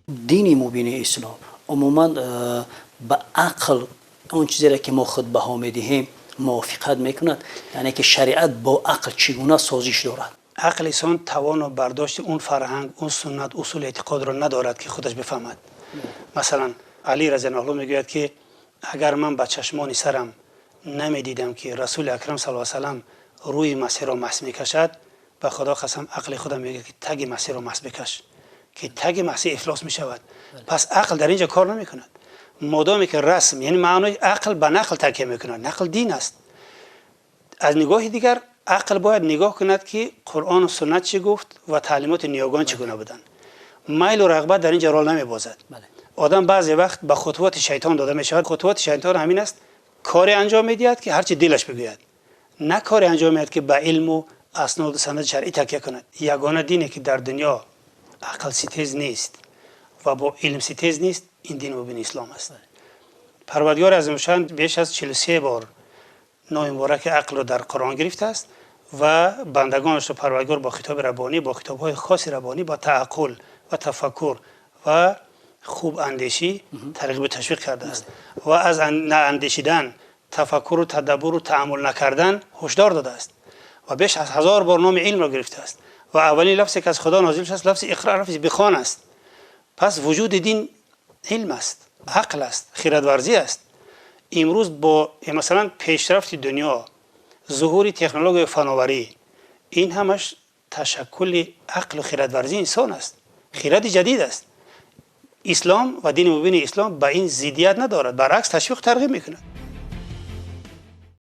Дини мубини ислом умуман ба ақл, он чизеро ки мо худ баҳо медиҳем, мувофиқат мекунад, яъне ки шариат бо ақл чӣ гуна созиш дорад? Ақли инсон тавону бардошти он фарҳанг, он суннат, усули эътиқодро надорад, ки худаш бифаҳмад. Масалан, Алӣ разияллоҳу мегӯяд, ки агар ман ба чашмони сарам намедидам, ки Расули Акрам саллаллоҳу алайҳи васаллам рӯи масеҳро масҳ мекашад, ба Худо қасам, ақли худам мегӯяд, ки таги масеҳро масҳ бикаш, ки таги масеҳ ифлос мешавад. Пас ақл дар ин ҷо кор намекунад, модоме ки расм, яъне маънои ақл ба нақл такя мекунад. Нақл дин аст. Аз нигоҳи дигар, ақл бояд нигоҳ кунад, ки Қуръону суннат чӣ гуфт ва таълимоти ниёгон чӣ гуна буданд. Майлу рағбат дар ин ҷо рол намебозад. Одам баъзе вақт ба хутвоти шайтон дода мешавад. Хутвоти шайтон ҳамин аст: коре анҷом медиҳад, ки ҳарчи дилаш бигӯяд, на коре анҷом медиҳад, ки ба илму асноду санади шаръӣ такя кунад. Ягона дине, ки дар дунё ақлситез нест ва бо илмситез нест, ин дини мубини ислом аст. Парвардигори азимушшаън беш аз 43 бор номи мубораки ақлро дар Қуръон гирифтааст ва бандагонашро Парвардигор бо хитоби раббонӣ, бо хитобҳои хоси раббонӣ ба таъаққул ва тафаккур ва хуб андешӣ тарғибу ташвиқ кардааст ва аз наандешидан, тафаккуру тадаббуру таъаммул накардан ҳушдор додааст ва беш аз 1000 бор номи илмро гирифтааст. Ва аввалин лафзе, ки аз Худо нозил шудааст, лафзи иқра, лафзи бихон аст. Пас вуҷуди дин илм аст, ақл аст, хирадварзӣ аст. Имрӯз бо, масалан, пешрафти дунё, зуҳури технологияи фановарӣ, ин ҳамаш ташаккули ақлу хирадварзии инсон аст, хиради ҷадид аст. Ислом ва дини мубини ислом ба ин зиддият надорад, баръакс, ташвиқ, тарғиб мекунад.